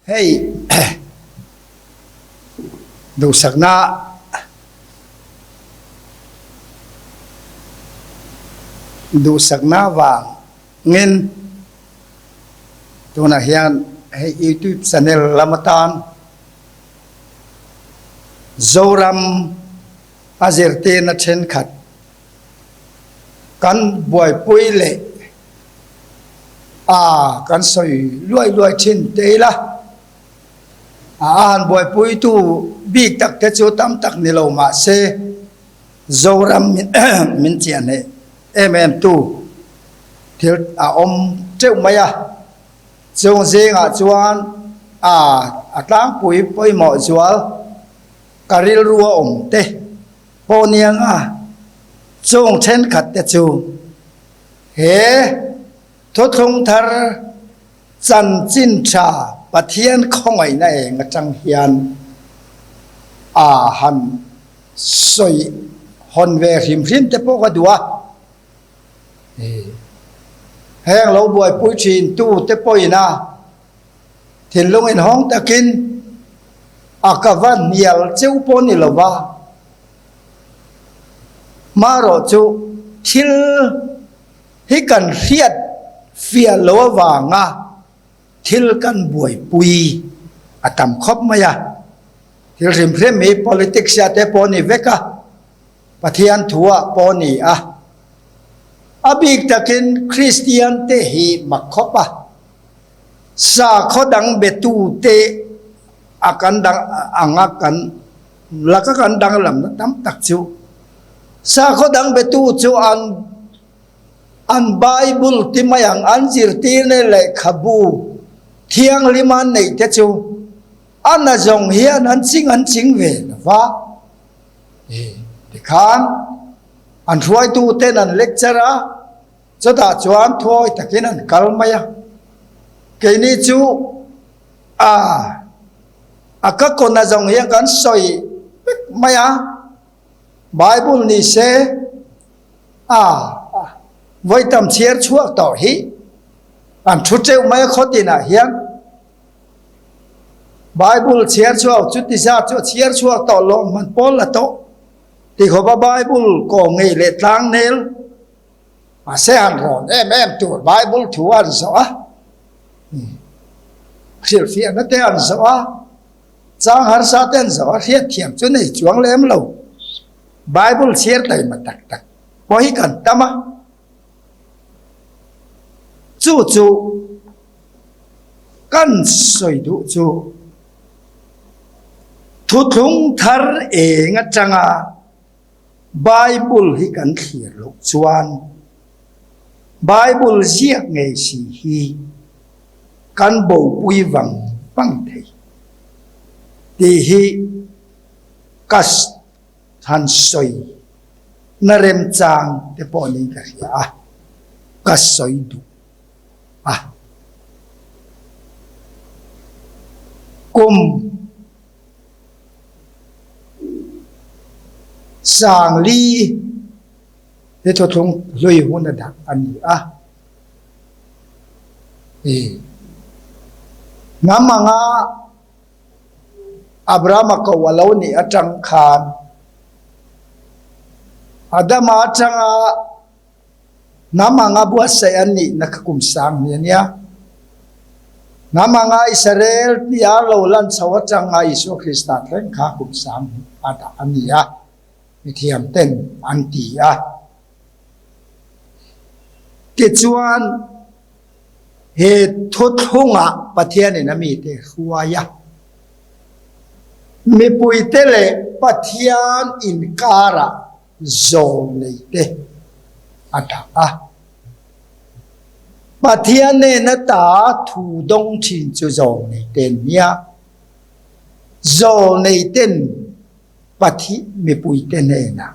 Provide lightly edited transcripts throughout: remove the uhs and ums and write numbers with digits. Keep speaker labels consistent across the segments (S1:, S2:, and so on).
S1: Hei duhsakna duhsakna vangin tunah hian hei youtube channel lam atan Zoram a zirtirna thenkhat kan buaipui leh a kan sawi luai luai thin te ila a han buaipuitu bik tak te chu tam tak ni lo mah se Zoram min chiah hneh em em tu thil a awm teuh mai a chung zingah chuan a a tlangpui pawimawh zual ka rilru a awm te pawh niang a chung thenkhat te chu He thuthlung thar chanchin tha Pathian khawngaihna eng atang hian a han sawi hawn ve hrim hrim te pawh ka duh a. Heng lo buaipui thin tu te pawhin a thinlung inhawng takin a ka va hnial cheu pawh ni lo va. Hmarawh chu thil hi kan hriat fiah lo avanga thil kan buaipui a tam khawp mai a. Thil hrim hrim hi politics ah te pawh a ni vek a, Pathian thu ah pawh a ni a. A bik takin Kristian te hi mak khawp a, sakhaw dang betu te a kan dang anga kan Laka kan danglamna tam tak chu sakhaw dang betu chu an an Bible ti mai ang, an zirtirna lehkhabu thianghlim an neih te chu a na zawng hian an ching an ching ve lo va. Tikhan an hruaitu ten an lecture a, chutah chuan thuawi takin an kal mai a. Keini chu a. A ka kawna zawng hian kan sawi vek mai a, Bible ni se a vawi tam chhiar chhuak tawh hi an thu teuh mai a khaw tinah hian Bible chhiar chhuak chu ti zat chu a chhiar chhuak tawh lo hman pawl la tawh ti khawpa Bible kaw ngei leh tlang nel Mahse han rawn em em tur Bible thu an zawh a, hrilhfiahna te an zawh a, chang harsa te an zawh a, hriatthiam chu nei chuang lem lo. Bible chhiar taima tak tak pawh hi kan tam a, chu chu kan sawi duh chu thuthlung thar eng atanga Bible hi kan thlir loh chuan Bible ziak ngei si hi kan bopui vang vang thei tih hi ka han sawi na remchang te pawh niin ka hria a, ka sawi duh a. Kum. Sangli hi thuthlung hlui hun a dah a ni a. Hnam anga Abrahama ko a lo nih atang khan Adama atanga Hnam anga buatsaih an nihna kha kum sang ni a nia. Hnam anga Israel tia lo lan chho atanga Isua Krista thleng kha kum sang hnih a dah a ni a, mithiam ten an ti a. Tichuan, he thuthlungah Pathianin a mite hruai a, mipuite leh Pathian inkarah zawm nei te a dah a. Pathian nena ta thu dawng thin chu zawm nei te an nia. Zawm nei ten Pathi mipui te hnenah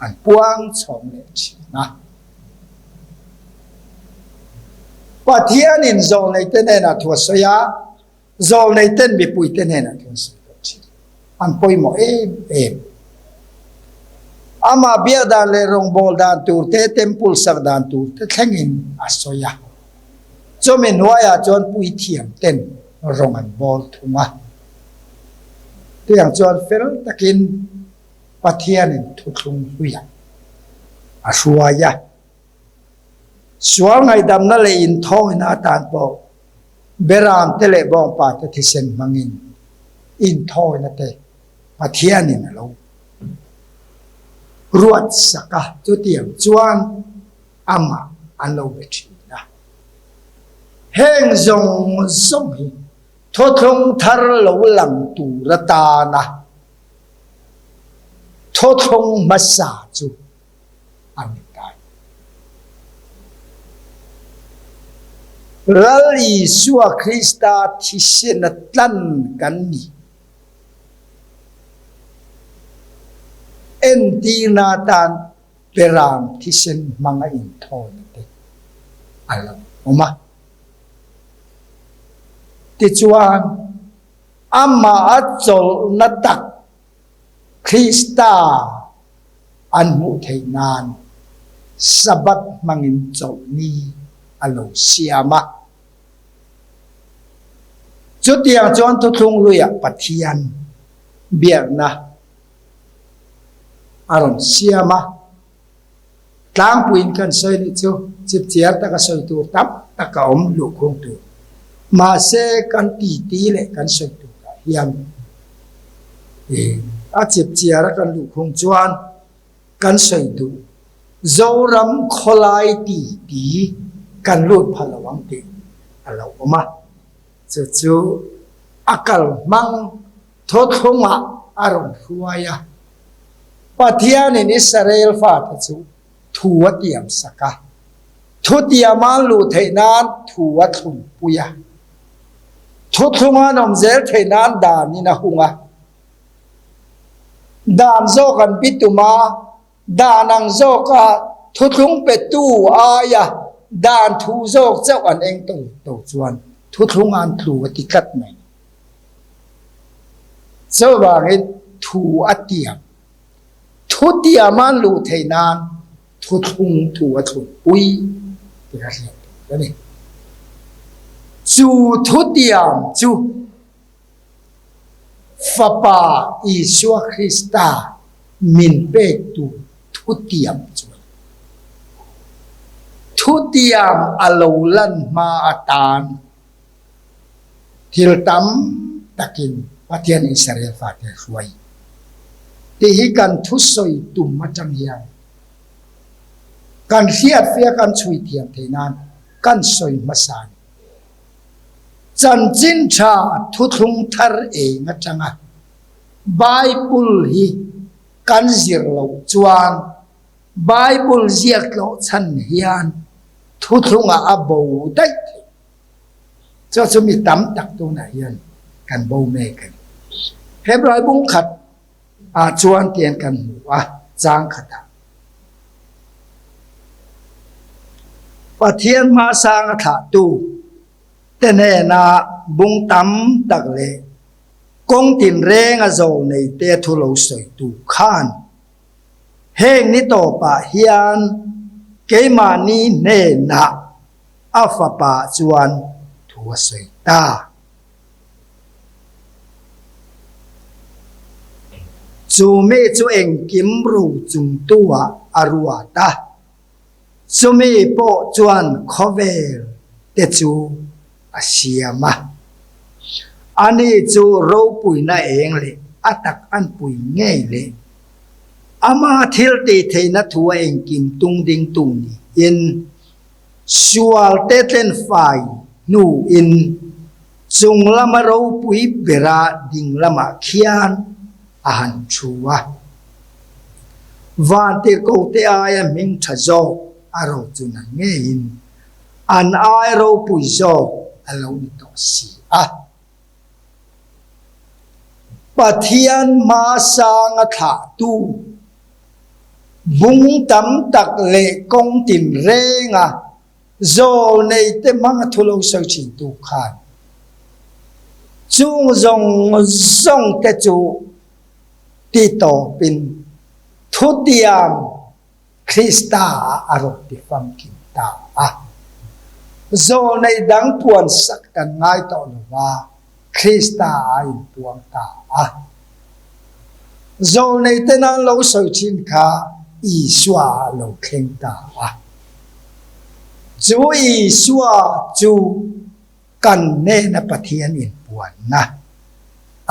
S1: an puang chhawm leh thin a. Pathianin zawm nei te hnenah thu a sawi a. Zawlnei ten mipui te hnenah thil an sawi tawh thin. An pawimawh em em. Amah biak dan leh rawngbâwl dan tur te, temple sak dan tur te thlengin a sawi a. Chumi hnuaiah chuan puithiam ten Rawng an bawl thung a. Tiang chuan fel takin Pathianin thuthlung hluiah a hruai a. Sual ngaihdamna leh inthawngina atan pawh Beramte leh Bawngpate thisen hmangin inthawina te Pathianin a lo ruat sak a, chutiang chuan amah an lo be thin a. Heng zawng zawng hi thawthlung thar lo lang tur atana thawthlung hmasa chu a ni ta. Lal Isua Krista thisena tlan kan ni. Entirna atan Beram thisen hmanga inthawna te a lo awm a. Tichuan, amah a chawlhna tak Krista an hmuh theih nan Sabbath hmangin chawlhni a lo siam a. Chutiang chuan thuthlung luiah Pathian biakna a rawn siam a. Tlangpuiin kan sawi nih chu chipchiar taka sawi tur tam tak a awm luhkhung tur. Mahse kan titi leh kan sawi turah hian a chipchiar a kan luhkhung chuan kan sawi duh Zoram khawlai titi kan lut pha lo ang tih a lo awm a. Chu chu a kal hmang Thawthlungah a rawn hruai a. Pathianin Israel fate chu thu a tiam sak a. Thutiama an luh theih nan thu a thlunpui a. Thuthlunga an awm zel theih nan danin a hung a. Dan zawk an bitum a. Dan ang zawka thuthlung petu aia dan thu zawk chauh an eng to to chuan thuthlung an tlu a ti tlat mai. Chuvangin thu a tiam. Thu tiam an luh theih nan thuthlung thu a thlunpui tih a hriat tur a ni. Chu thu tiam chu Fapa Isua Krista min pektu thutiam chu a ni. Thutiam a lo lan hma atan thil tam takin Pathian Israel fate a hruai tih hi kan thusawi tum atang hian kan hriatfiah kan chhui thiam theih nan kan sawi hmasa a ni. Chanchin tha thuthlung thar eng atanga Bible hi kan zir loh chuan Bible ziak tlawh chhan hian thuthlungah a bo daih thei. Chu chu mi tam tak tunah hian kan bo mek a ni. Hebrai bung khat ah chuan tian kan hmu a, chang khatah. Pathian hmasanga thlahtu te hnena bung tam tak leh kawng tinrenga zo nei te thu lo sawitu khan heng ni tawpah hian keimahni hnenah a fapa chuan thu a sawi ta. Chu mi chu engkim ro chungtuah a ruat a, chumi pawh chuan khawvel te chu a siam a. Ani chu ropuina eng leh a tak an pui ngei leh ama thil tih theihna thu a engkim tung dingtu niin sual te tlen fai hnuin chung lama ropui bera ding lamah khian a han thu a. Vantirhkote aia hming tha zawk a ro chu na ngeiin an ai ropui zawk a lo ni tawh si a. Pathian hmasanga thlahtu bung tam tak leh kawng tinrenga zawlneite hmanga thu lo sawi thintu khan chung zawng zawngte chu ti tawpin thutiam Krista ah a rawn ti famkim ta a. Zawlnei dang puan sak kan ngai tawh lo va. Krista a inpuang ta a. Zawlneiten an lo sawi thin kha Isua a lo thleng ta a. Chu Isua chu kan hnena Pathian inpuanna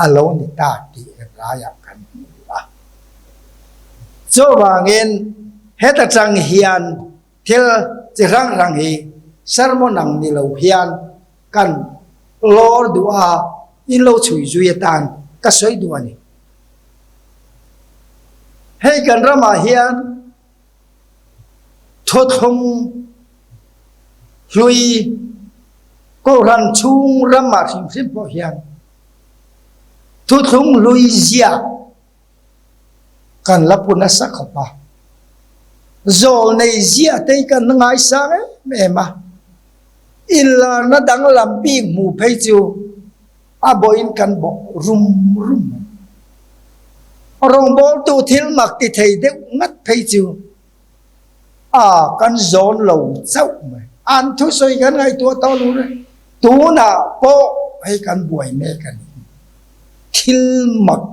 S1: a lo ni ta tih helaiah kan hmu a. Chuvangin heta tang hian Thil chi hrang hrang hi sermon ang ni lo hian kan lawr duh a, in lo chhui zui atan ka sawi duh a ni. Hei kan ramah hian thuthlung hlui Kohhran chhung ramah hrim hrim pawh hian thuthlung hlui ziak Kan la pu nasa khawp a, zawlnei ziah te hi kan ngaisang em em a, inlarna danglam bik hmuh phei chu a bawhin kan bawh rum rum mai. Rawngbawltu thil mak ti thei deuh ngat phei chu a kan zawn lo chauh mai. An thusawi kan ngaihtuah tawh lo reng. Tunah pawh hei kan buai mek a ni. Thil mak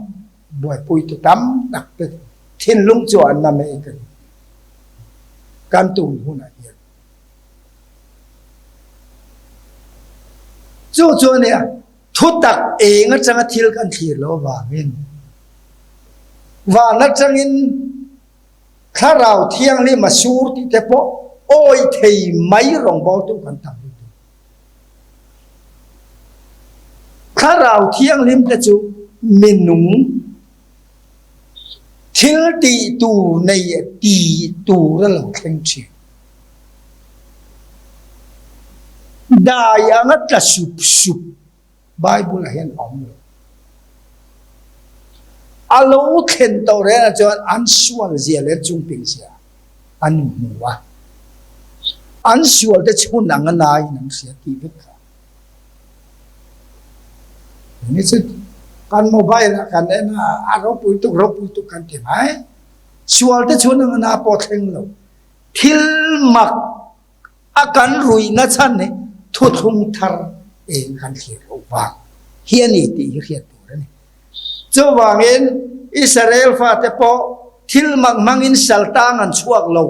S1: buaipuitu tam tak te thinlung chu an na mek a ni. Kan tun hunah hian. Chu chu a nia, thutak eng atanga thil kan thlir loh avangin van atangin Thlarau Thianghlim a sur tih te pawh awi thei mai rawngbawltu kan tam lutuk. Thlarau Thianghlim te chu minung thil tih tur nei ti tur a lo thleng thin. Dai anga tla sup sup. Bible ah hian a awm lo. A lo thlen tawh reng ah chuan an sual zia leh an chungping zia an hmu a, an sual te chhun ang a naiin an hria tih vek kha. Ni chu kan mobile ah kan en a, a ropui tuk ropui tuk kan ti mai. Sual te chhun ang a na pawh thleng lo. Thil mak A kan ruihna chhan hi thuthlung thar eng kan thlir loh vang hi a ni tih hi hriat tur a ni. Chuvangin Israel fate pawh thil mak hmangin saltang an chhuak lo.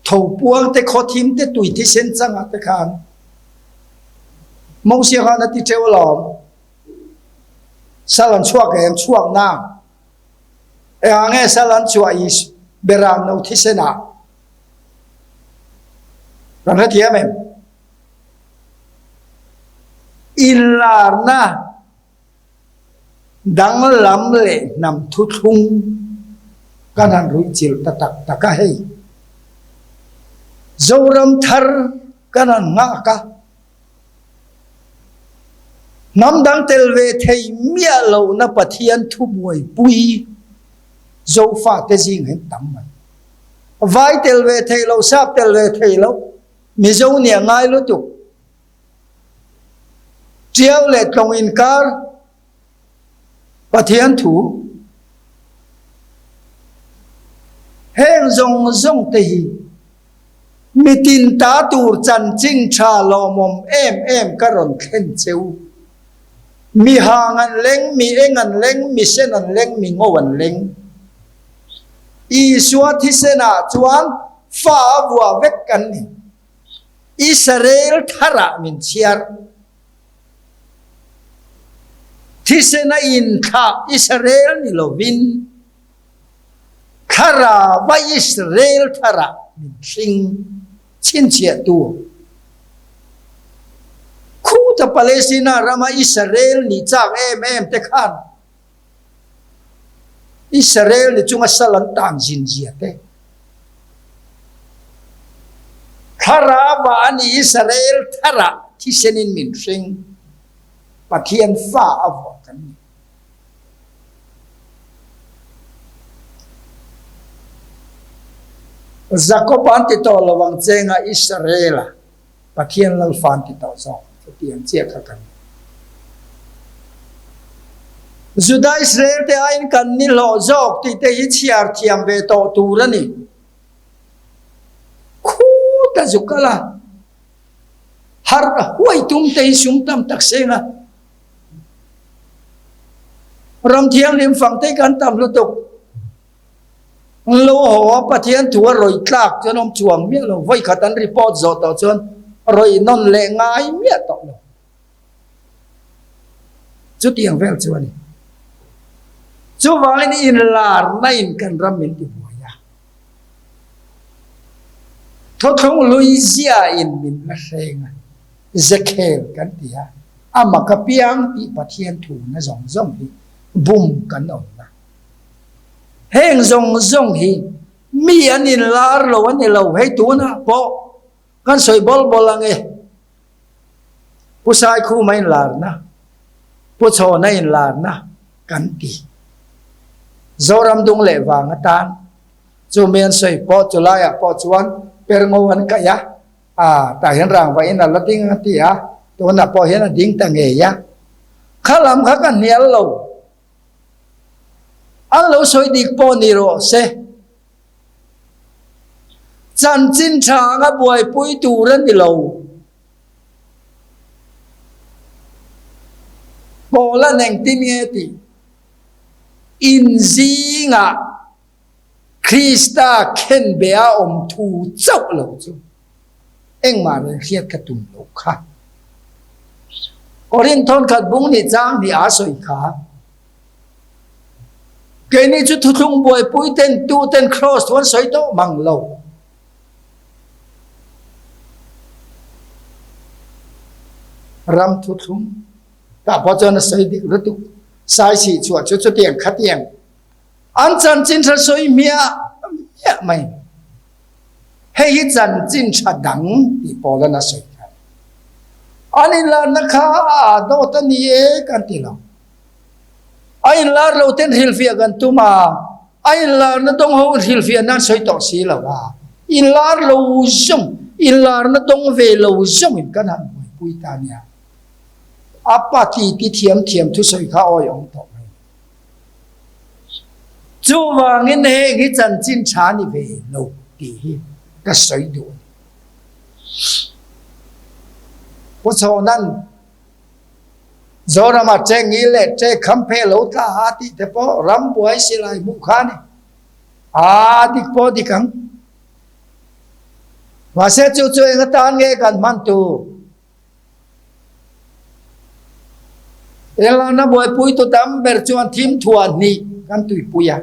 S1: Thopuang te, khawthim te, tui thisen changah te khan Mosia khan a ti teuh alawm. Sal an chhuak em? Chhuak nang. Engah nge sal an chhuah i beram no thisenah? Kan hrethiam em? Inlarna danglam leh hnam thuthlung kan han ruihchilh ta tak tak a hei. Zoram thar kan han nghak a, hnam dang tel ve thei miah lohna Pathian thubuaipui Zofate zing hian tam mai. Vai tel ve thei lo, sap tel ve thei lo, Mizo nih a ngai lutuk. Tiau leh tlawng inkar Pathian thu. Heng zawng zawng te hi mitin ta tur chanchin tha lawmawm em em ka rawn thlen cheu. Mi hang an leng, mi eng an leng, mi sen an leng, mi ngo an leng. Isua thisenah chuan fa a vuah vek kan ni. Israel tharah min chhiar. Thisena inthlah Israel ni lovin thlarava Israel tharah min hring chhinchhiahtu. Khuta Palestina rama Israel nih chak em em te khan Israel ni chunga sal an tan zin zia te. Thlarava a ni Israel tharah thisenin min hring Pathian fa a vuah kan ni. Jakob an ti tawh lo ang chenga Israel-a Pathian Lalfa an ti tawh zawk chutiang chiah kha kan ni. Juda Israel te aiin kan ni hlawh zawk tih te hi chhiar thiam ve tawh tur a ni. Khuta zu kal a, harh a huai tum te hi sum tam tak seng a. Ram thianghlim fang te kan tam lutuk. An lo haw a, Pathian thu a rawih tlak chuan awm chuang miah lo. Vawi khat an report zawh tawh chuan rawih nawn leh ngai miah tawh lo. Chutiang vel chu a ni. Chuvangin inlarna in kan ram min ti buai a. Thawthlung hlui zia in min la hreng a, Zekhel kan ti a, a mak apiang tih Pathian thu na zawng zawng hi bum kan awmna. Heng zawng zawng hi mi an inlar lo a ni lo, hei tunah pawh kan sawi bawl bawl ang e. Pu Saikhuma inlarna, Pu Chhawna inlarna kan ti. Zoram dung leh vang atan chu mi an sawi pawh chu laiah pawh chuan perngo an kaih a, a tah hian rangva in a la ding a ti a, tunah pawh hian a ding ta ngei a. Kha lam kha ka hnial lo. An lo sawi dik pawh ni rawh se. Chanchin tha anga buaipui tur a ni lo. Paula engtin nge tih? In zingah Krista khenbe a awm thu chauh lo chu engmah reng hriat ka tum lo kha. Korinth thawnkhat bung nih chang hnih aa sawi kha. Keini chu thuthlung buaipui ten tu ten kraws thu an sawi tawh mang lo. Ram thuthlung tah pawh chuan a sawi dik lutuk. Saisih chhuah chu chutiang khatiang an chanchin tha sawi hmiah hmiah mai. Hei hi chanchin tha dang tih pawl an a sawi kha. An inlarna kha a dawt a ni e kan ti lo. A inlar lo ten hrilhfiah kan tum a, a inlarna dawng ho hrilhfiah nan sawi tawh si lo a, inlar lo zawng, inlarna dawng ve lo zawng in kan han buaipui ta nia. A pa ti ti thiam thiam thusawi kha awi awm tawh mai. Chuvangin heng hi chanchin tha ni ve lo tih hi ka sawi duh a ni. Pu Chhawnan Zorama che ngil leh che kham phe lo tla a tih te pawh ram buai silai hmuh kha a ni. A dik pawh dik ang. Mahse chu chu eng atan nge kan hman tur? Elana buaipui tu tam ber chuan thim thuah hnih kan tuipui a.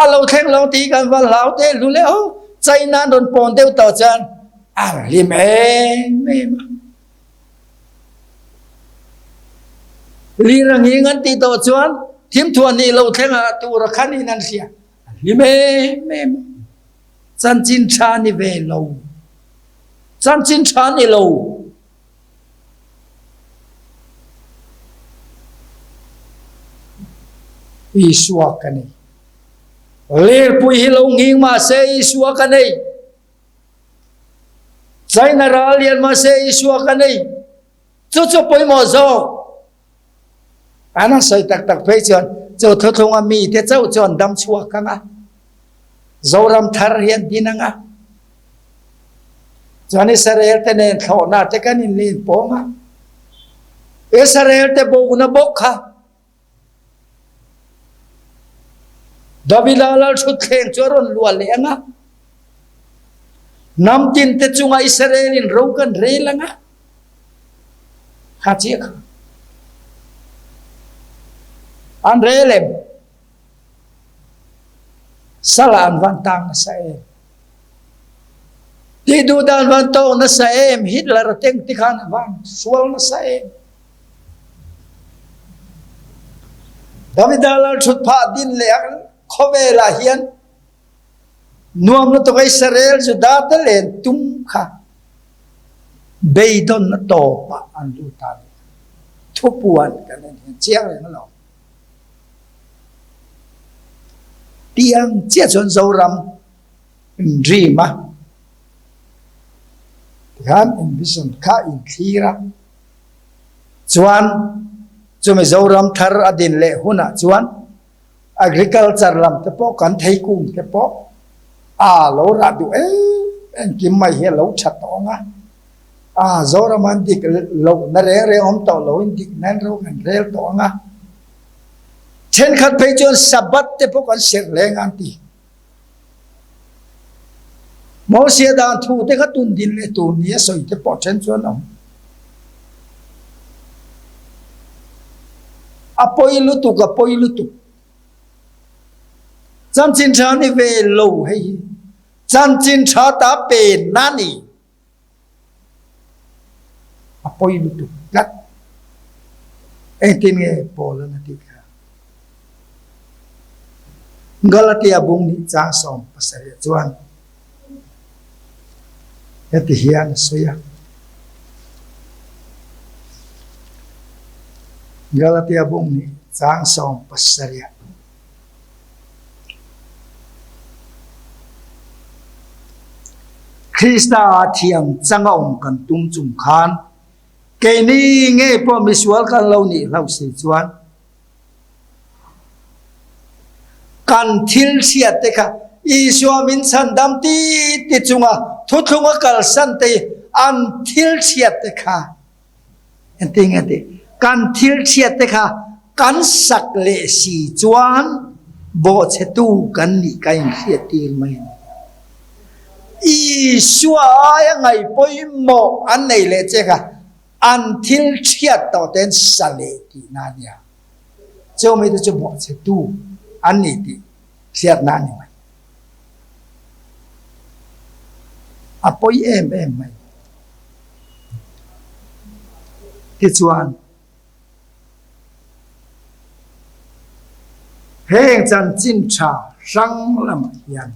S1: A lo thleng lo tih kan va hlau teh hlu leh ho. China an rawn pawn deuh tawh chuan a hlim em em a. Lir a nghing an tih tawh chuan thim thuah hnih lo thleng ah tur a khan in an hria. A hlim em em a. Chanchin tha ni ve lo. Chanchin tha ni lo. Isua ka nei. Lirpui hi lo nghing mahse Isua ka nei. China ral lian mahse Isua ka nei. Chu chu pawimawh zawk. An han sawi tak tak phei chuan chu thuthlunga mite chauh chuan dam chhuak ang a, Zoram thar hi an din ang a. Chuan Israel te nen thlawhna te kan inlin pawng a. Israel te bona bawk kha Davida lal thutthleng chu a rawn luah leh ang a. Hnam tin te chunga Israel in ro kan rel ang a. Kha chiah kha. An rel em? Sala an van tang nasa em? Tih duh dan van tawk nasa em? Hitler a teng ti khan a van sual nasa em? Davida lal thut phah din leh a khawvel ah hian nuam lutuk a Israel Juda te len tum kha beidawnna tawp ah an lut a ni. Thupuan kan en hian chiang reng a lo. Tiang chiah chuan Zoram in dream a tikhan in vision kha in thlir a chuan chumi Zoram thar a din leh hunah chuan agriculture lam te pawh kan thei kung te pawh a lo rah duh em engkim mai hi a lo tha tawh ang a a Zoram an dik lohna reng reng awm tawh loin dik nan ro kan rel tawh ang a. Thenkhat phei chuan Sabbath te pawh kan serh leng an ti. Mosia dan thu te kha tun din leh tur nia sawi te pawh then chuan awm. A pawi lutuk, a pawi lutuk. Chanchin tha ni ve lo hei hi. Chanchin tha ta pen na ni. A pawi lutuk tlat. Engtin nge Paul-a'n a tih kha? Galatia bung nih chang 17 chuan heti hian a sawi a. Galatia bung nih chang 17. Krista ah thiam chang a awm kan tum chung khan keini ngei pawh misual kan lo nih hlo si chuan kan thil hriat te kha Isua min chhandam ti ti chunga thuthlung a kalsan te an thil hriat te kha Engtin nge tih? Kan thil chhiat te kha kan sak leh si chuan bawhchhetu kan nih ka inhriat tir mai a ni. Isua aia ngaih pawimawh an nei leh che kha an thil chhiat tawh te an sa leh tihna a nia. Chu mite chu bawhchhetu an ni tih hriatna a ni mai. A pawi em em mai. Tichuan, heng chanchin tha hrang lamah hian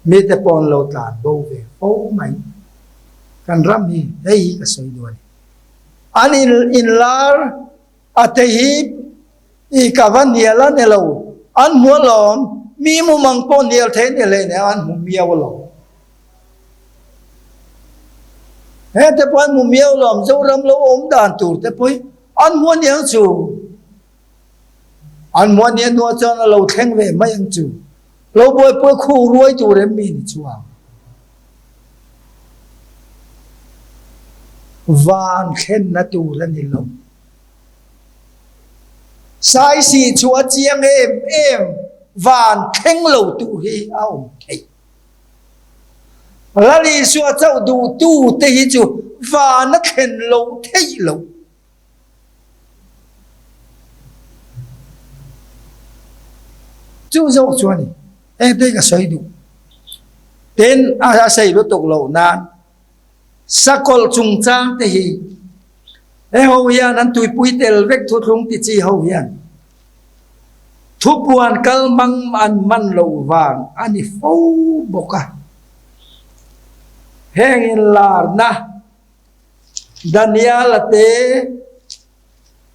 S1: mite pawh an lo tlan bo ve fo mai. Kan ram hi hei hi ka sawi duh a ni. An inlar a te hi I ka va hnial a ni lo, an hmu alawm, mi mumang pawh hnial thei ni hlei nen an hmu miau alawm. Hengte pawh an hmu miau alawm, Zoram lo awm dan tur te pawh hi an hmu aniang chu. An hmu ania hnuah chuan a lo thleng ve mai ang chu. Lo buaipui khu ruai tur em mi ni chuang. Van thlenna tur a ni lo. Saisi chu a chiang em em, van thleng lo tur hi a awm thei. Lal Isua chauh duhtu te hi chu van a thlen lo theih lo. Chu zawk chu a ni, engte ka sawi duh. Tin, a sawi lutuk loh nan Sakawlh chungchang te hi he ho hian an tuipui tel vek thuthlung ti chi ho hian thupuan kal mang an man loh vang a ni fo bawk a. Heng inlarna Daniel-a te,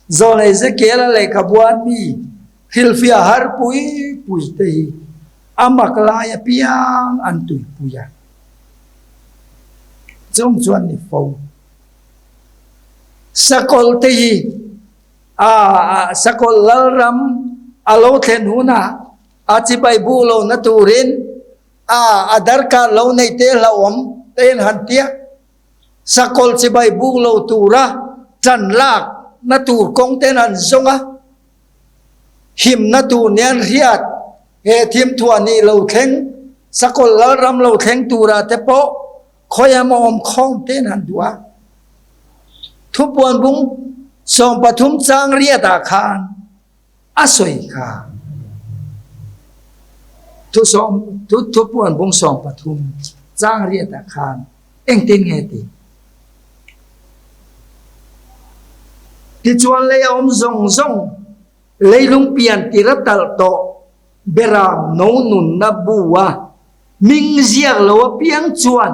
S1: Zawn Ezekiel-a lehkhabuan mi hrilhfiah har pui pui te hi a mak lai apiang an tuipui a. Chung chuan ni fo. Sakawlh te hi a sakawlh lalram a lo thlen hunah a chibai bu lohna turin a a darkar lo nei te hlauhawm te in han tia. Sakawlh chibai buk lo tura ṭan lak na tur kawng ten an zawng a, himna tur nia an hriat he thimthuah nih lo thleng, sakawlh lalram lo thleng tura te pawh khawi emaw awm khawm ten han duh a. Thupuan bung 13 chang riat ah khan a sawi kha. Thusawm thu thupuan bung 13 chang riat ah khan Engtin nge ti? Tichuan lei a awm zawng zawng, leilung pian tir a talh tawh Beram no nunna bu a hming ziak lo apiang chuan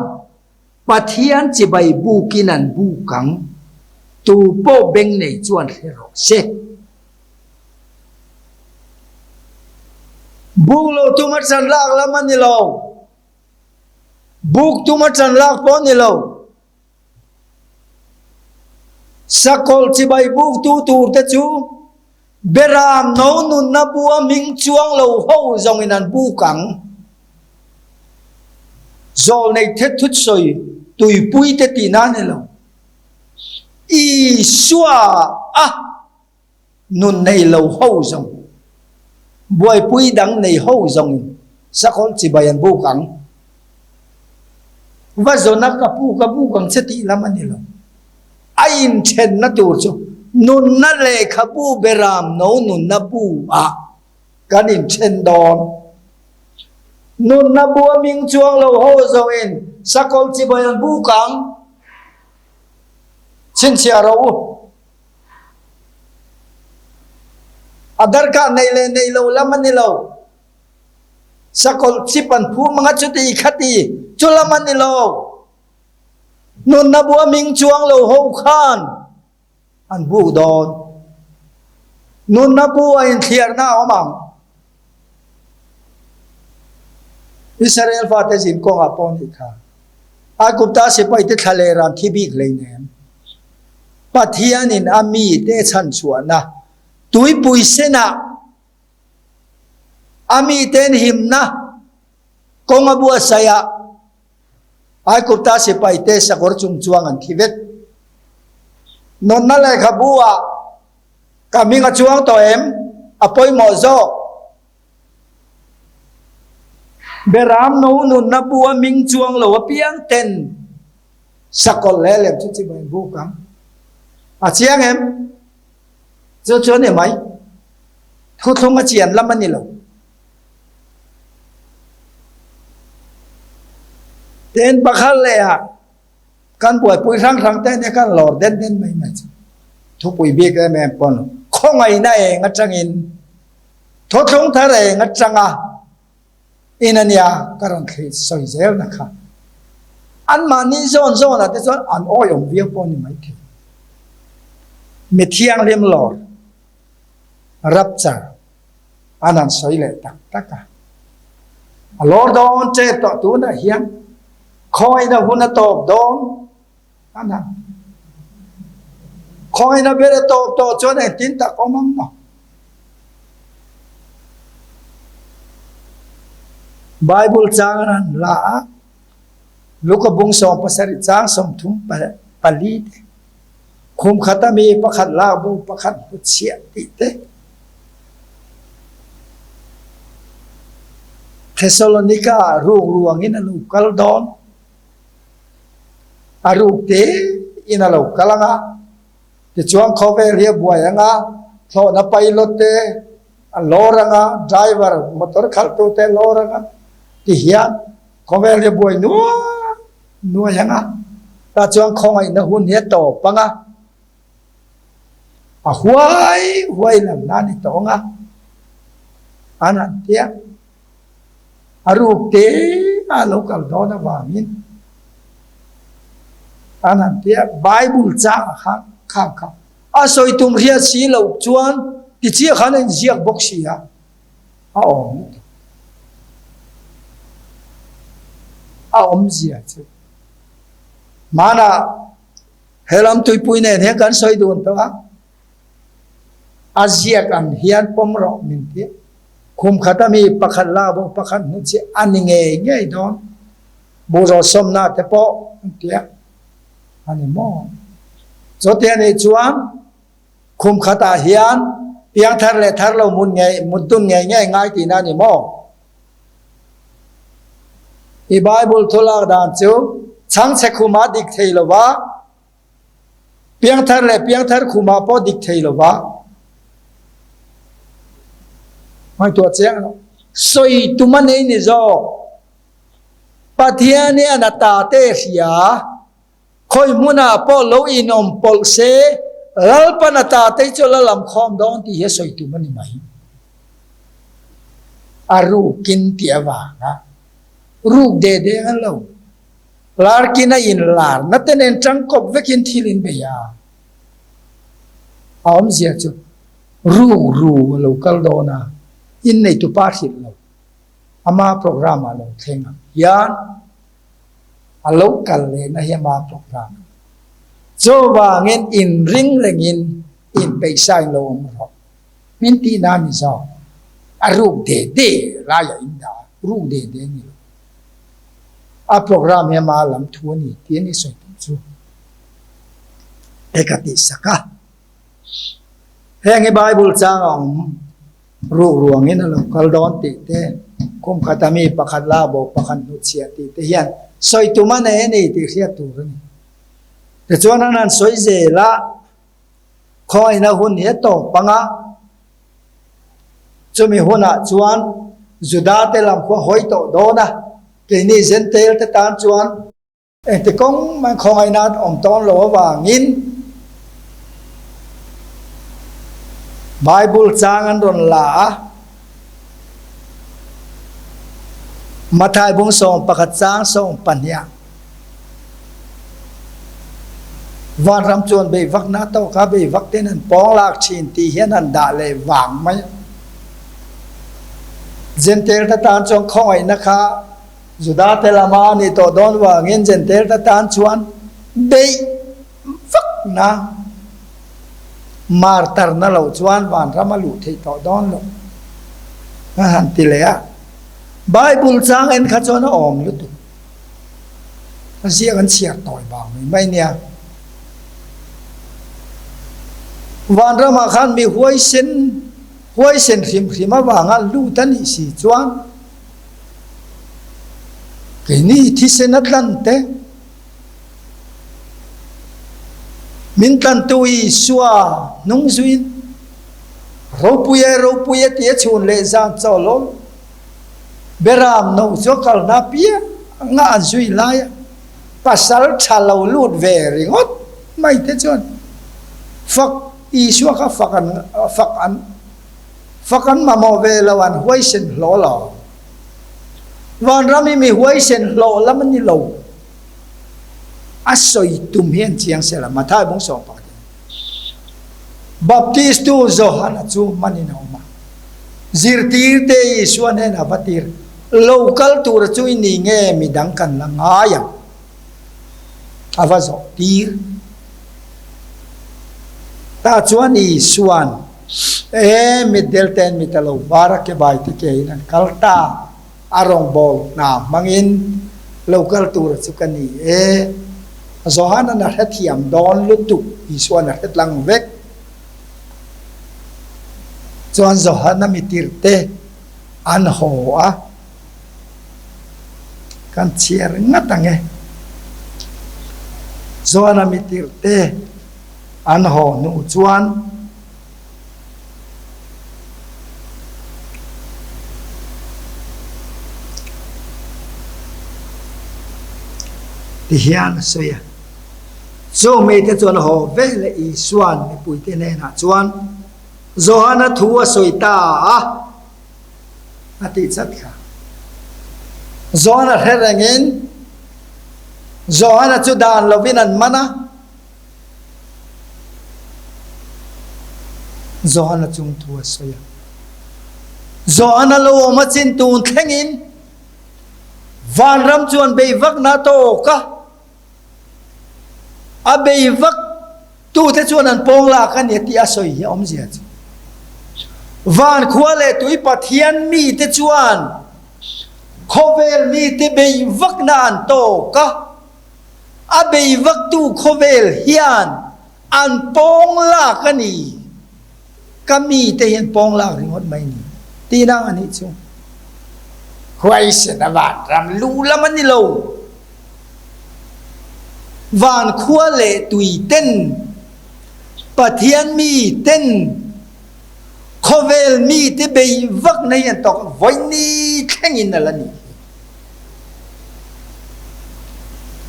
S1: Pathian chibai bukin an buk ang, tu pawh beng nei chuan hre rawh se. Buk lo tum a chan lak lam a ni lo. Buk tum a ṭan lak pawh ni lo. Sakawlh chibai buktu tur te chu Beram no nunna bua hming chuang lo ho zawngin an buk ang. Zawlnei thetthut sawi tuipui te tihna a ni lo. Isua a. Nun nei lo ho zawng, buaipui dang nei ho zawngin sakawlh chibai an buk ang. Va zawna ka pu ka buk ang che tih lam a ni lo. A inthenna tur chu nunna lehkhabu beram no nunna bu ah kan inthen dawn. Nunna bu a ming chuang lo ho zawngin sakawlh chibai an buk ang. Chhinchhiah rawh u. A darkah nei leh nei lo lam a ni lo. Sakawlh chip an phum anga chuti khati chu lam a ni lo. Nunna bu a ming chuang lo ho khan an buk dawn. Nunna bu a inthliarna a awm ang. Israel fate zin kawngah pawh nih kha. Aigupta sipaite thla leh ran thi bik hleinem. Pathianin a mite chhanchhuahna tuipui senah a miten himna kawng a buatsaih ah Aigupta sipaite sakawr chung chuang an thi vek. Nunna lehkhabu ah ka hming a chuang tawh em? A pawimawh zawk. Beram no nunna bu a hming chuang lo apiang ten sakawlh leh lem chu chibai buk ang. A chiang em? Chu chu a ni mai. Thuthlung a chian lam a ni lo. Ten pakhat leh ah kan buaipui hrang hrang te nia kan lawr den den mai mai chu. Thupui bik em em pawn khawngaihna eng atangin Thawthlung thar eng atanga in a nia ka rawn thli sawi zel na kha. Anmahni zawn zawnah te chuan an awihawm viau pawh a ni maithei. Mi thianghlim lawr, rapture, an han sawi leh tak tak a. A lawr dawn tep tawh tunah hian khawina hun a tawp dawn. A na. Khawina ber a tawp tawh chuan engtin tak awm ang maw? Bible chang an han la a, Luka bung 17 chang 34 te, khum khat a mi pakhat lak bo pakhat hmu chhiah tih te, Thessalonika ah ruk ruangin a lo kal dawn. A ruk te in a lo kal ang a, tichuan khawvel hi a buai ang a, thlawhna pilot te a lawr ang a, driver motor khalhtu te a lawr ang a, ti hian khawvel hi a buai nuai nuai ang a, tah chuan khawngaihna hun hi a tawp ang a, a huai huai lam na a ni tawh ang a, an han ti a. A ruk te a lo kal dawn avangin an han ti a, Bible chang ah khan khang kha a sawi tum hriat si loh chuan tichiah khan a inziak bawk si a, a awm lutuk. A awmzia chu hmanah he lam tuipui nen hian kan sawi dun tawh a, A ziak ang hian pawm rawh min ti. Khum khat a mi pakhat la bo pakhat hnu chi a ni ngei ngei dawn. Buhraw sawmna te pawh an ti a, a ni maw? Chuti a nih chuan khum khatah hian piangthar leh thar lo mut ngei mut dun ngei ngei ngai tihna a ni maw? I Bible thu lak dan chu chhangchhe khumah dik thei lo va, Piangthar leh piangthar khumah pawh dik thei lo va, ngaihtuah chiang lo. Sawi tum a nei ni zawk. Pathian hian a ta te hria, khawi hmunah pawh lo inawm pawlh se, Lalpan a ta te chu la lam khawm dawn tih hi a sawi tum a ni mai. A rukin tih avanga ruk de deng an lo. Larkin a inlarna te nen tangkawp vekin thil in bei a, a awmzia chu ru ru a lo kal dawn a, inneitu pa hrilh lo, ama program ah lo thleng ang hian a lo kal lehna hi ama program a ni. Chuvangin inring rengin inpeihsa in lo awm rawh. Min tihna a ni zawk. A ruk de de laiah in dah a, ruk de de a ni lo. A program hi ama lam thu a ni tih a ni sawi tum chu e ka tih sak a. Heng hi Bible chang a awm ruk ruangin a lo kal dawn tih te, kum khata mi pakhat la bo pakhat hnutchhiah tih te hian sawi tum a nei a ni tih hriat tur a ni. Tichuan an han sawi zel a, khawngaihna hun hi a tawp ang a, chumi hunah chuan Juda te lam khu a hawi tawh dawn a, keini Jentail te tan chuan Engti kawng mah khawngaihna an awm tawn lo avangin Bible chang an rawn la a, Matthai bung 11 chang 12 Vanram chuan bei vakna tawka bei vak ten an pawng lak thin tih hian an dah leh vang mai a. Jentail te tan chuan khawngaihna kha Juda te lama a nih tawh dawn vangin Jentail te tan chuan beih vakna martarna lo chuan vanram a luh theih tawh dawn lo a han ti leh a. Bible chang en kha chuan a awm lutuk. A ziak an chhiar tawi vang mai mai nia. Vanramah khan mi huaisen huaisen hrim hrim avanga lut a nih si chuan Keini thisen a tlan te, min tlantu Isua hnung zuiin, Ropui e, ropui e tia chhun leh zan chaw lawl Beram no chu a kalna apianga an zui lai a, pasal tha lo lut ve ringawt mai te chuan fak Isua kha fak an fak an Fak an mamawh ve lo an huaisen hlawh lo. Vanram hi mi huaisen hlawh lam a ni lo. A sawi tum hi an chiang sel a, Mathai bung sawm pakhat in Baptistu Johana chu manin a awm a, zirtirte Isua hnenah va tir, Lo kal tura chu i ni nge midang kan la ngai ang? A va zawh tir. Tah chuan Isua'n, E, mitdel ten mit a lo var a, kebai te kein an kal ta, a rawngbâwl hna hmangin lo kal tura chu ka ni e. Johanan a hrethiam dawn lutuk, Isua'n a hre tlang vek. Chuan Johana mitirte an haw a. Kan chhiar ngat ang e. Zuan a mitirte an haw hnu chuan ti hian a sawi a. Chu mite chuan haw veleh Isua'n mipuite hnenah chuan Johana thu a sawi ta a. A tih chat kha. Johana hre rengin Johana chu dan lovin an man a, Johana chung thu a sawi a. Johana lo awm a chin tun thlengin vanram chuan bei vakna a tawk a, a bei vak Tute chuan an pawng lak a ni tih a sawi hi a awmzia chu van khua leh tui Pathian mite chuan khawvel mite bei vakna an tawk a, a bei vaktu khawvel hian an pawng lak a ni, ka mite hian pawng lak ringawt mai ni tih nang a nih chu. Huaisen a vanram lu lam a ni lo. Van khua leh tui ten, Pathian mi ten, khawvel mi te bei vak na hi an tawk a, vawi thleng in a la nih hi.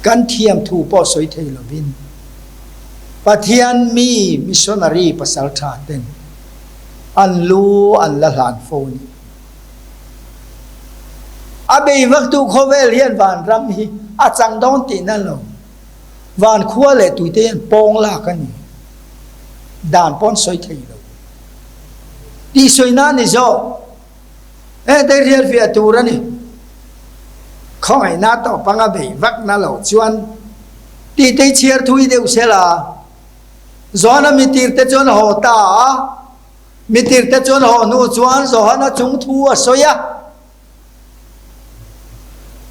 S1: Kan thiam thu pawh sawi thei lovin Pathian mi missionary pasal tha ten an lu an la hlan fo a ni. A bei vaktu khawvel hian vanram hi a chang dawn tihna lo. Van khua leh tuite hian pawng lak a ni. Dan pawn sawi thei lo. Tih sawi na ni zawk. Hengte rial fiah tur a ni. Khawngaihna tawp anga bei vakna lo chuan tihte hi chhiar thui deuh sela. Johana mitirte chuan haw ta a. Mitirte chuan haw hnu chuan Johana chung thu a sawi a.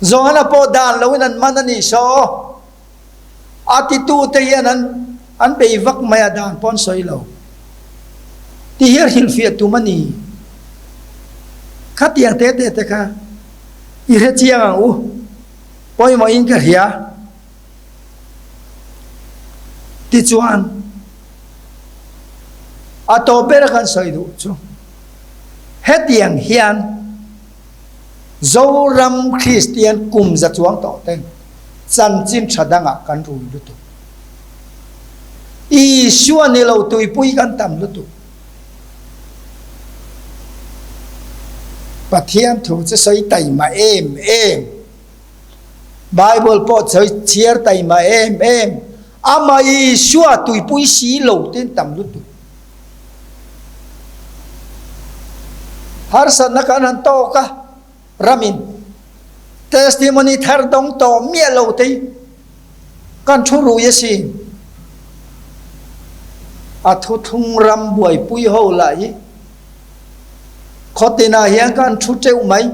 S1: Johana pawh dan loin an man a nih saw. A titute hian an an bei vak mai a, dan pawh an sawi lo. Ti hi a hrilhfiah tum a ni. Khatiang te te te kha i hre chiang ang u, pawimawhin ka hria. Tichuan, a tawp ber a kan sawi duh chu hetiang hian Zoram Kristian kum za chuang tawh ten chanchin tha dangah kan rui lutuk. Isua ni lo tuipui kan tam lutuk. Pathian thu chu sawi taima em em. Bible pawh sawi chhiar taima em em. Amah Isua tuipui si lo ten tam lutuk. Harsatna kan han tawk a, ramin testimony thar dawng tawh miah lo te hi kan thu rui asin. A thuthlung ram buaipui ho lah hi khawtinah hian kan thu teuh mai.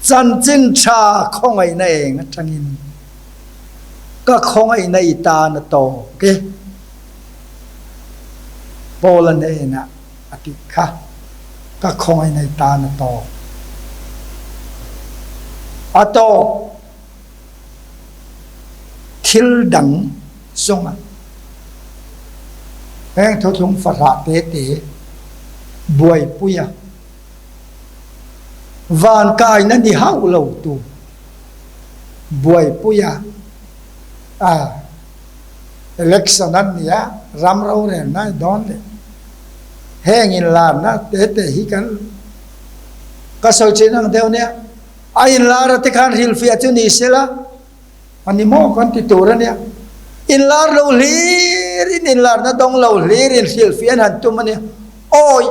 S1: Chanchin tha khawngaihna eng atangin ka khawngaihna i tan a tawk e, Paula hnenah a tih kha, ka khawngaihna i tan a tawk. A tawk thil dang zawnga heng thuthlung fahrah te te buaipuia van kaina ni hauh lo tu buaipuia a election an nia ram rorelna i dawn leh heng inlarna te te hi kan ka sawi thin ang deuh nia a inlar a te khan hrilhfiah chu ni sela. A ni maw kan ti tur a nia. Inlar lo hlir in inlarna dawng lo hlir in hrilhfiah an han tum a nia. Awi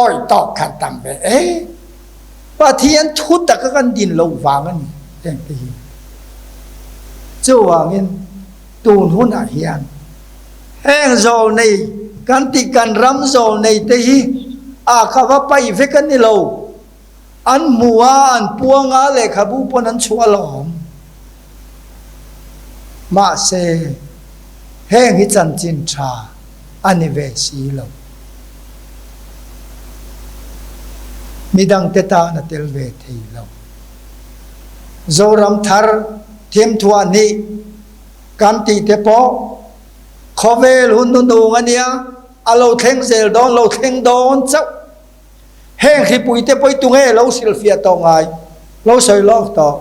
S1: awi tawk khan tam ve e. Pathian thu taka kan din loh vang a ni heng te hi. Chuvangin tun hunah hian heng zawlnei kan tih kan ram zawlnei te hi a ka va paih vek a ni lo. An hmu a, an puang a, lehkhabu pawn an chhuah alawm. Mahse, heng hi chanchin tha a ni ve si lo. Midangte tan a tel ve thei lo. Zoram thar thimthuah hnih kan tih te pawh khawvel hun hnunung a nia, a lo thleng zel dawn, lo thleng dawn chauh. Heng hripuite pawh i tunge lo hrilhfiah tawh ngai? Lo sawi lawk tawh.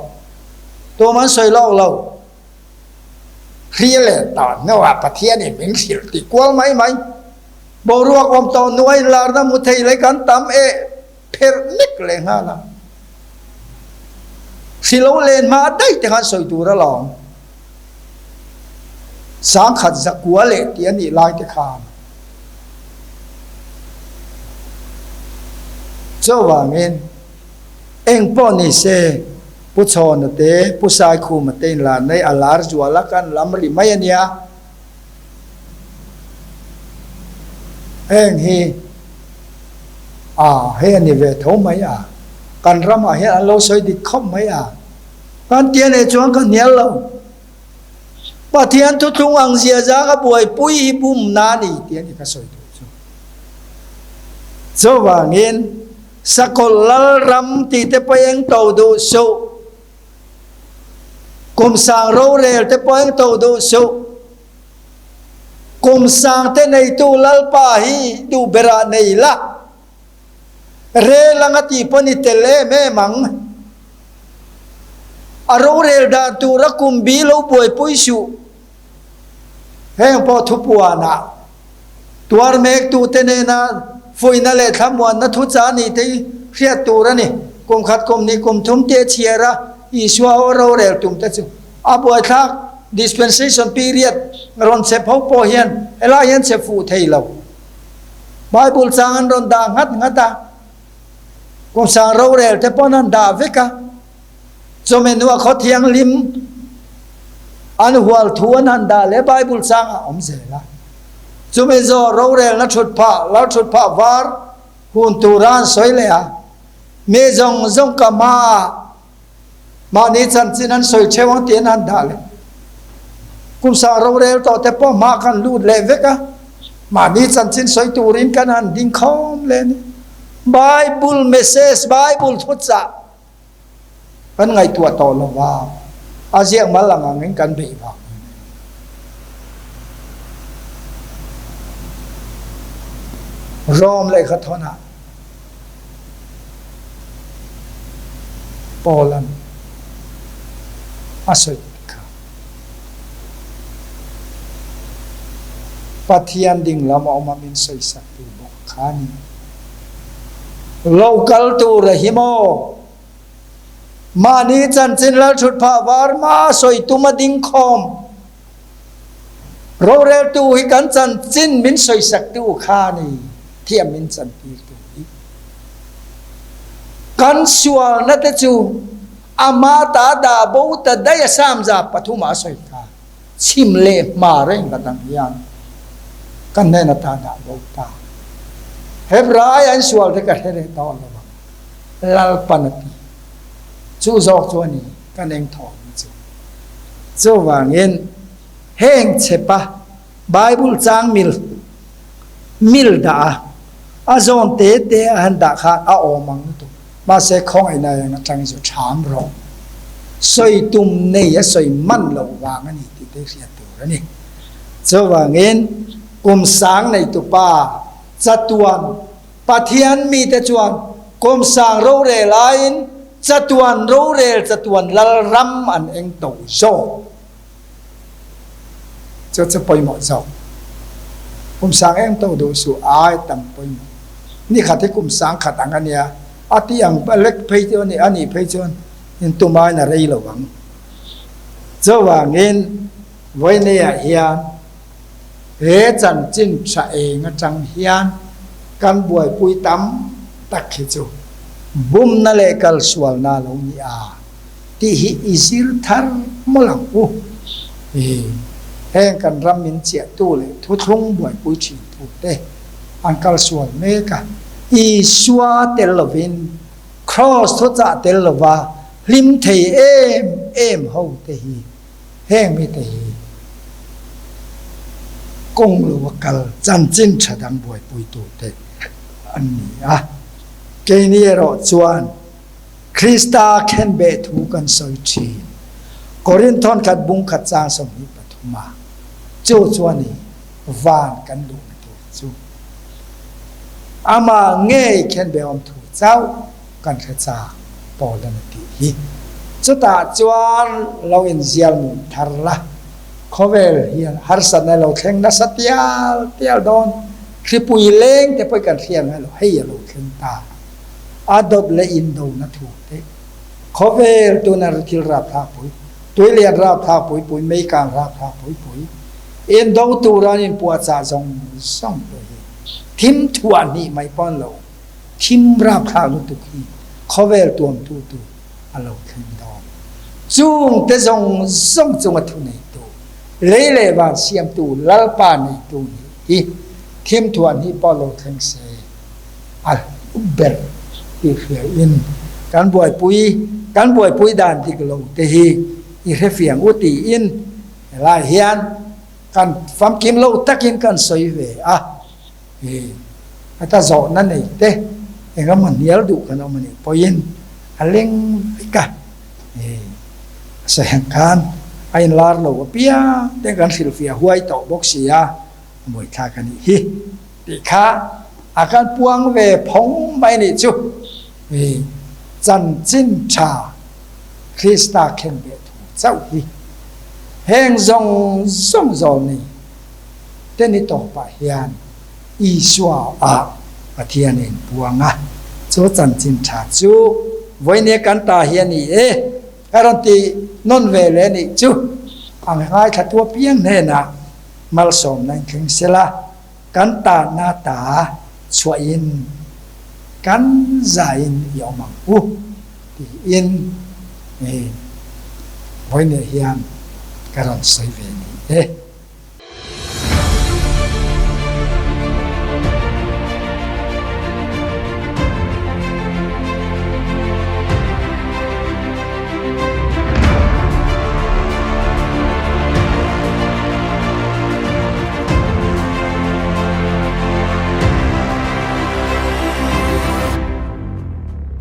S1: Tum an sawi lawk lo. Hri leh tawh hnuah Pathianin min hrilh tih kual mai mai. Boruak awm tawh hnuah inlarna hmu thei leh kan tam e pherh nek leh nghal a. Hri lo len hma daih te khan sawi tur alawm. Sangkhat zakua leh tih a nih lai te khan. Chuvangin, eng pawh ni se, Pu Chhawna te, Pu Saikhuma te inlar nei a lar zual a kan lam ri mai a nia. Heng hi a hei a ni ve tho mai a, kan ramah hian an lo sawi dik khawp mai a, kan tia nei chuan ka hnial lo. Pathian thuthlung ang zia zang a buaipui hi bumna a ni tih a ni ka sawi duh chu. Chuvangin Sakawlh Lalram tih te pawh eng to duh suh, Kum sang rorel te pawh eng to duh suh, Kum sang te neitu Lalpa hi duh berah nei la, Rel anga tih pawh ni tel em em ang. A rorel dan tura kum bi lo buaipui suh. Heng pawh thupuanah tuar mektute nena fuihna leh thlamuanna thuchah a nih te hi hriat tur a ni. Kum khat kum hnih kum thum te chhiar a Isua ho rorel tum te chu a buaithlak dispensation period rawn chep ho pawh hian helai hian chep fuh thei lo. Bible chang an rawn dah nghat nghat a, kum sang rorel te pawn an dah vek a, chawhmeh hnuah khaw thianghlim an hual thu an han dah leh Bible chang a awm zel a, chumi zawh rorelna thut phah, lal thut phah var hun tura an sawi leh a, mi zawng zawng ka hmaah Mahni chanchin an sawi theuh ang tih an han dah leh. Kum sang rorel tawh te pawh hma khan lut leh vek a. Mahni chanchin sawi turin kan han ding khawm leh a ni. Bible message, Bible thuchah kan ngaihtuah tawh lo va, a ziak mal ang angin kan beih vang a ni. Rom lehkha thawnah Paula'n a sawi kha. Pathian ding lam a awm a min sawisaktu bawk kha a ni. Lo kal tur a hi maw? Mahni chanchin Lalthutphah Varma sawi tum a ding khawm. Roreltu hi kan chanchin min sawisaktu kha a ni, thiam min chantirtu hi. Kan sualna te chu ama ta dah bo ta daih a samza pathumah a sawi kha. Chhim leh hma reng ka dang hian kan hnen ata dah bo ta. Hebrai an sual te ka hre leh tawh lo ang. Lalpan a ti. Chu zawk chu a ni kan eng thawm hi chu. Chuvangin heng chhepa Bible chang mil mil dah a, a zawn te te a han dah khan a awm ang lutuk. Mahse khawngaihna eng atang chu ṭham rawh. Sawi tum nei a sawi man loh vang a ni tih te hriat tur a ni. Chuvangin kum sang neitupa chatuan Pathian mite chuan kum sang rorel aiin chatuan rorel chatuan lal ram an eng to zawk. Chu chu pawimawh zawk. Kum sang eng to duh suh ai tam pawimawh. Ni khat hi kum sang khat ang a nia, a ti ang lek phei chu a ni, a nih phei chuan in tumain a rei lo ang. Chuvangin vawineah hian he chanchin tha eng atang hian kan buaipui tam tak hi chu bumna leh kalsualna a lo ni a tih hi i zir thar mawlh ang u. Heng kan ram min chiahtu leh thuthlung buaipui thintu te an kalsual mek a, Isua tel lovin Kraws thuchah tel lova hlim thei em em ho te hi Heng mite hi kawng lo a kal chanchin tha dang buaipuitute an ni a. Keini erawh chuan Krista khenbeh thu kan sawi thin. Korinthon khat bung khat chang 23 a, chu chuan i van kan luhna tur chu amah ngei khenbeh awm thu chauh kan hre chak Paul-a'n a tih hi. Chutah chuan lo inzial mum thar la, khawvel hian harsatna lo thleng nasa tial tial dawn, hripui leng te pawh kan hriat ngai lo, hei a lo thleng ta. A dawt leh indona thu te, khawvel tuna thil rapthlak pui, tuilian rapthlak pui pui, meikang rapthlak pui pui, indo tura an inpuahchah zawng zawng te hi thim thuah hnih mai pawh an lo. Thim rapthlak lutuk hi khawvel tuamtu tur a lo thleng dawn. Chung te zawng zawng chunga thu neitu, lei leh van siamtu Lalpa neitu nih hi thim thuah hnih pawh lo thleng se a hlu ber tih hria in kan buaipui kan buaipui dan dik lo te hi i hrefiang u tiin helai hian kan famkim lo takin kan sawi ve a. He heta zawhna nei te engemaw hnial duh kan awm a nih pawhin a leng vek a, he a sawi ang khan a inlar lo apiang te kan hrilhfiah huai tawh bawk si a, a buaithlak a nih hi tih kha a kan puang ve phawng mai a nih chu. He chanchin tha Krista khenbeh thu chauh hi heng zawng zawng zawl nei te ni tawpah hian Isua ah Pathian a inpuang a, chu chanchin tha chu vawinia kan ta hi a ni e, ka rawn ti nawn ve leh nih chu a ngaithla tu apiang hnenah malsawmna in thleng sela, kan tahna ta chhuahin kan zain i awm ang u tiin vawinia hian ka rawn sawi ve ni e.